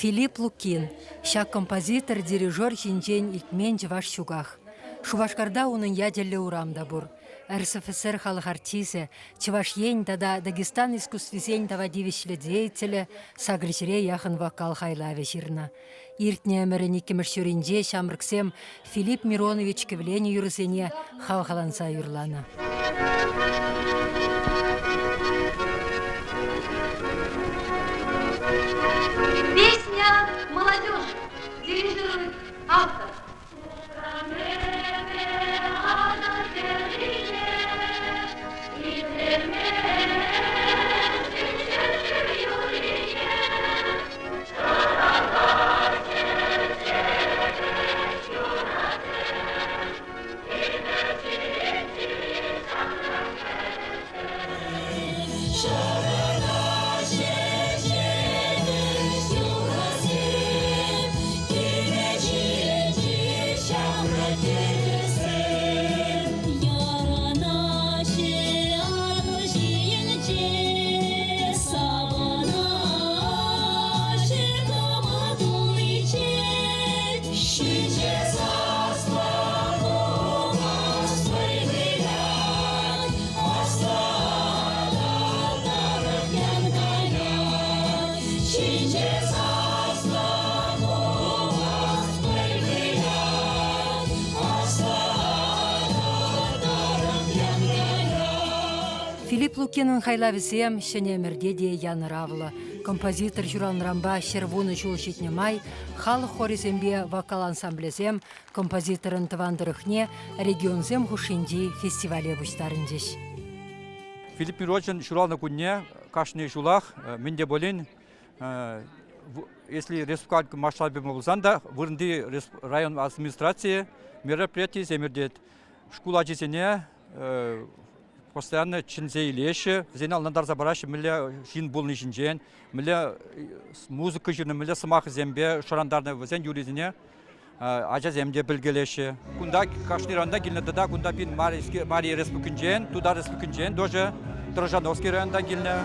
Филипп Лукин ҫак композитор, дирижер ҫинчен илтмен чӑваш ҫуках. Шупашкарта унӑн ячӗллӗ урам та пур. РСФСР халӑх артисчӗ, Чӑваш Ен тата Дагестан искусствисен тава тивӗҫлӗ деятелӗ сакӑр ҫӗре яхӑн вокал хайлавӗ ҫырнӑ. Иртнӗ ӗмӗрӗн иккӗмӗш ҫурринче ҫамрӑксем Филипп Миронович кӗвленӗ юрӑсене хавхаланса юрланӑ. Песня молодежи дирижирует автор. Филипп Лукинӑн хайлавӗсем ҫӗнӗ ӗмӗрте те янӑравлӑ. Композитор ҫуралнӑранпа 110 ҫул ҫитнӗ май халӑх хорӗсемпе вокал ансамблӗсем композиторӑн тӑван тӑрӑхне регионсем хушшинчи фестивале пуҫтарӑнчӗҫ. Филипп Мироновичӑн ҫуралнӑ кунне кашни ҫулах мӗн те пулин если республика масштабӗ пулсан та вырӑнти район администрацийӗ мероприятисем иртет. Шкул ачисене постоянно чӗнсе илеҫҫӗ, вӗсене ӑнлантарса параҫҫӗ мӗнле ҫын пулни ҫинчен, мӗнле музыка ҫырнӑ, мӗнле сӑмахӗсемпе шӑрантарнӑ вӗсен юррисене ачасем те пӗлкелеҫҫӗ. Кунта кашни районта килнӗ тата кунта пин Мари Республикинчен, Тутар Республикинчен тоже Дрожжановский районтан килнӗ.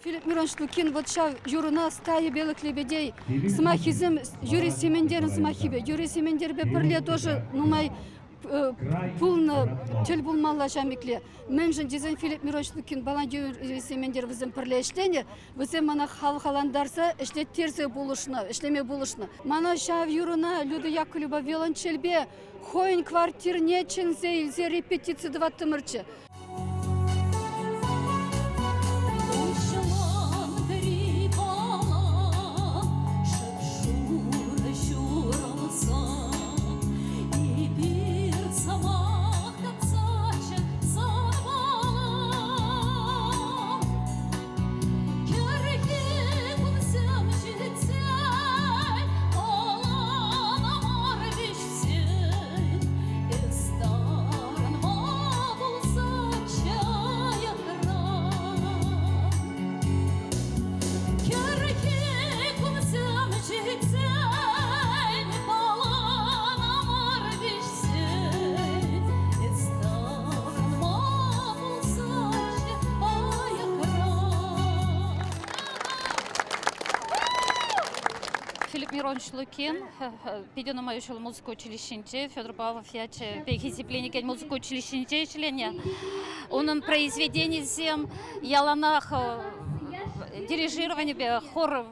Филипп Миронович Лукин вот ҫав юрӑна стая белых лебедей сӑмаххисем Юрий Сементерӗн сӑмаххипе. Юрий Сементерпе пӗрле тоже нумай пулнӑ, тӗл пулмалла ҫамикле. Мӗншӗн тесен Филипп Миронович Лукин Юрий Сементер вӗсем пӗрле ӗҫленӗ. Вӗсем мана хавхалантарса ӗҫлеттерсе пулӑшнӑ, ӗҫлеме пулӑшнӑ. Мана ҫав юрӑна Люда Яковлева виолончельпе хӑйӗн квартирне чӗнсе илсе репетици тӑваттӑмӑрччӗ. Филипп Миронович Лукин питӗ нумай ҫул музыка училищинче, Федор Павлов ячӗпе хисепленекен музыка училищинче ӗҫленӗ. Унӑн произведенийӗсем яланах дирижированипе хор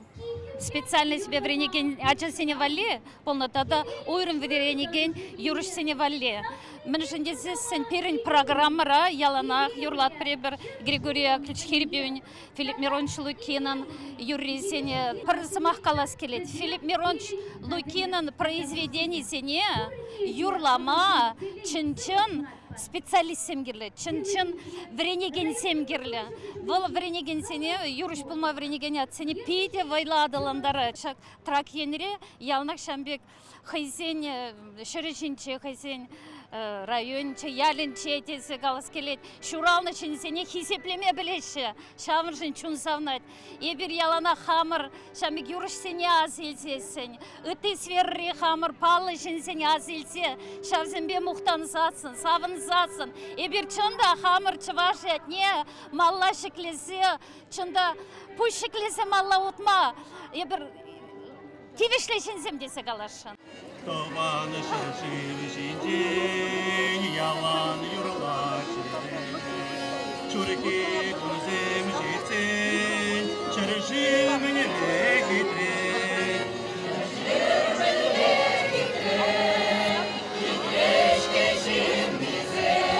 специальноҫӗпе вӗренекен ачасене валли пулнӑ тата уйрӑм вӗренекен юрӑҫсене валли. Мӗншӗн тесессӗн пирӗн программӑра яланах юрлатпӑр эпир Григорий Яковлевич Хирбюнь, Филипп Миронович Лукинӑн юррисене. Пӗр сӑмах калас килет. Филипп Миронович Лукинӑн произведенисене юрлама чӑн-чӑн специалистсем кирлӗ, чӑн-чӑн вӗренекенсем кирлӗ. Вӑл вӗренекенсене, юрӑҫ пулма вӗренекен атьсене питӗ вӑйлӑ аталантарать. Ҫак Трак енре яланах ҫавӑн пек хӑйсен ҫӗрӗ ҫинче, хӑйсен районӗнче, ялӗнче тесе калас килет. Ҫуралнӑ ҫынсене хисеплеме пӗлеҫҫӗ, ҫавӑншӑн чун савӑнать. Эпир яланах хамӑр ҫавӑн пек юрӑҫсене ас илсессӗн, ытти сферӑри хамӑр паллӑ ҫынсене ас илсе ҫавсемпе мухтансассӑн, савӑнсассӑн, эпир чӑн та хамӑр чӑваш ятне малла ҫӗклесе, чӑн та пуҫ ҫӗклесе малла утма эпир тивӗҫлӗ ҫынсем тесе каласшӑн. Тӑван ҫӗршыв ҫинчен ялан юрлать. Ҫурхи кунсем ҫитсен ҫӗршыв мӗнле хитре. Ҫӗршыв мӗнле хитре, хитре-ҫке ҫыннисем.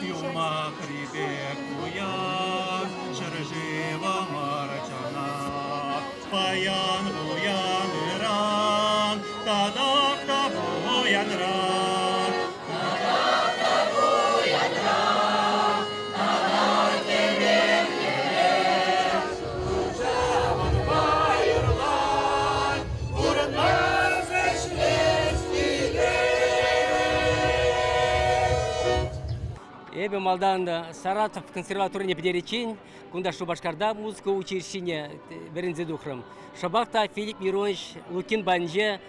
Юмахри пек пуян ҫӗршывӑмӑр чӑнах. Паян пуян ыран, татах та пуянрах. Татах та пуянрах, татах илемлӗрех. Ҫавӑнпа юрлан, пурӑнас ӗҫлес килет. Эпӗ малтан Саратов консерваторине пӗтериччен кунта Шупашкарта музыка училищине вӗренсе тухрӑм. Шӑпах та Филипп Миронович Лукин патӗнче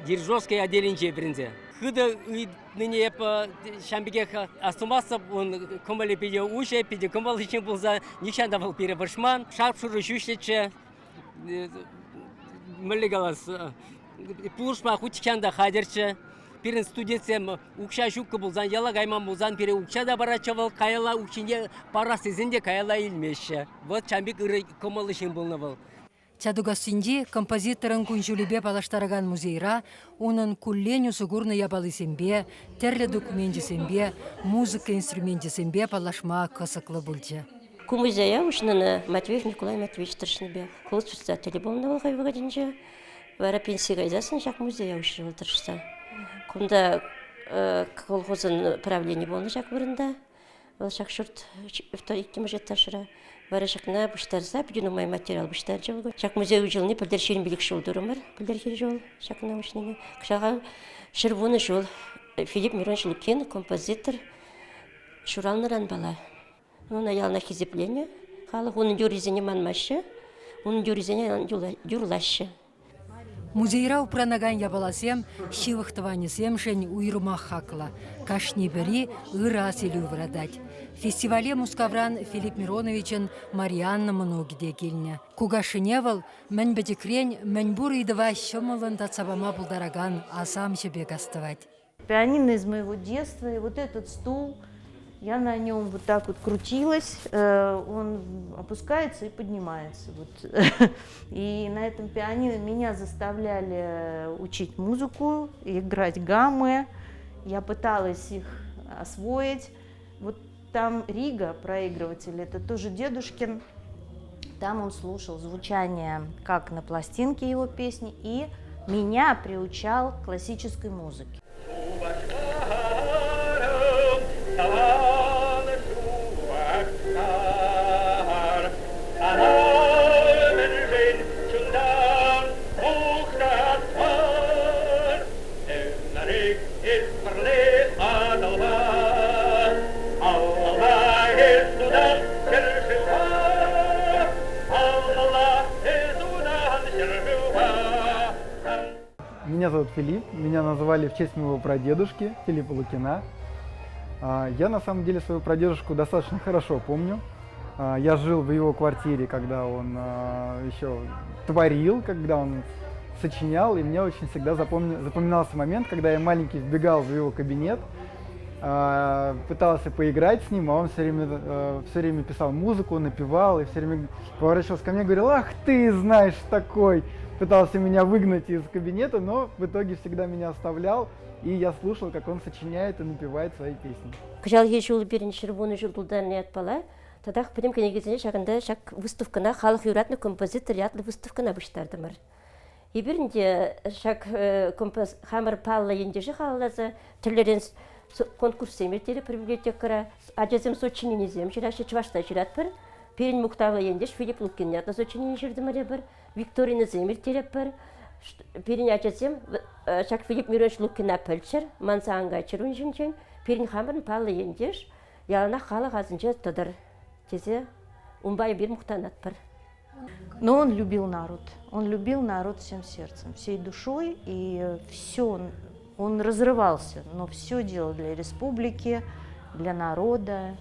дирижерской отделӗнче вӗренсе. Хытӑ ыйтнине эп ҫавӑн пекех астумастӑп, ун кӑмӑлӗ питӗ уҫӑ, питӗ кӑмӑллӑ ҫын пулса нихҫан та вӑл пире вӑрҫман. Шап-шурӑ ҫӳҫлӗччӗ, мӗнле калас, пулӑшма хуть та хатӗрччӗ. Пирӗн студентсем укҫа ҫуккӑ пулсан, яла кайман пулсан пире укҫа та паратчӗ вӑл, каялла укҫине парас тесен те каялла илмеҫҫӗ. Вот ҫавӑн пек ырӑ кӑмӑллӑ ҫын пулнӑ вӑл. Чатукассинчи композиторӑн кун-ҫулӗпе паллаштаракан музейра унӑн куллен усӑ курнӑ япалисемпе, тӗрлӗ докуменчӗсемпе, музыка инструменчӗсемпе паллашма кӑсӑклӑ пулчӗ. Ку музея уҫнине Матвеев Николай Матвеевич тӑрӑшнипе клуб председателӗ пулнӑ вӑл хӑй вӑхӑтӗнче. Вара пенсие кайсассӑн ҫак музея уҫрӗ вӑл тӑрӑшса. Кунта колхозӑн правлени пулнӑ ҫак вырӑнта. Вӑл ҫак ҫурт иккӗмӗш этажра. Вара ҫакна пуҫтарса питӗ нумай материал пуҫтарчӗ вӑл. Ҫак музей уҫӑлни пӗлтӗр 25 ҫул турӑмӑр, пӗлтӗрхи ҫул ҫакна уҫнине. Кӑҫал 110 ҫул Филипп Миронович Лукин композитор ҫуралнӑранпала. Ӑна яланах хисепленӗ халӑх, унӑн юррисене манмаҫҫӗ, унӑн юррисене юрлаҫҫӗ. Музейра упранакан япаласем ҫывӑх тӑванӗсемшӗн уйрӑмах хаклӑ. Кашни пӗри ырӑ асилӳ вӑратать. Фестивале Мускавран Филипп Мироновичӑн Марианна мӑнукӗ те килнӗ. Кукашшӗне вӑл мӗн пӗчӗкрен мӗнпур ыйтӑва ҫӑмӑллӑн татса пама пултаракан асамҫӑ пек астӑвать. Пианино из моего детства, и вот этот стул, я на нем вот так вот крутилась, он опускается и поднимается. Вот. И на этом пианино меня заставляли учить музыку, играть гаммы. Я пыталась их освоить. Вот там Рига, проигрыватель, это тоже дедушкин. Там он слушал звучание, как на пластинке его песни, и меня приучал к классической музыке. зовут Филипп. Меня назвали в честь моего прадедушки Филиппа Лукина. Я на самом деле свою прадедушку достаточно хорошо помню. Я жил в его квартире, когда он еще творил, когда он сочинял, и мне очень всегда запоминался момент, когда я маленький вбегал в его кабинет, пытался поиграть с ним, а он все время писал музыку, напевал, и все время поворачивался ко мне и говорил: «Ах ты, знаешь, такой!» Пытался меня выгнать из кабинета, но в итоге всегда меня оставлял, и я слушал, как он сочиняет и напевает свои песни. Кӑҫалхи ҫул пирӗн 110 ҫул тултарнӑ ятпала татах пӗтӗм кӗнекесене ҫакӑнта ҫак выставкӑна «Халӑх юратнӑ композитор» ятлӑ выставкӑна пуҫтартӑмӑр. Эпир ӗнтӗ ҫак хамӑр паллӑ ентеше халалласа тӗрлӗрен конкурссем ирттеретпӗр библиотекӑра. Ачасем сочиненисем ҫыраҫҫӗ, чӑвашла ҫыратпӑр. Пирӗн мухтавлӑ ентеш Филипп Лукин ятлӑ сочинени ҫыртӑмӑр эпир. Викторинӑсем ирттеретпӗр. Пирӗн ачасем ҫак Филипп Миронович Лукина пӗлччӗр, манса ан кайччӑр ун ҫинчен. Пирӗн хамӑрӑн паллӑ ентеш яланах халӑх асӗнче тӑтӑр тесе унпа эпир мухтанатпӑр. Но он любил народ. Он любил народ всем сердцем, всей душой, и все, он разрывался, но все делал для республики, для народа.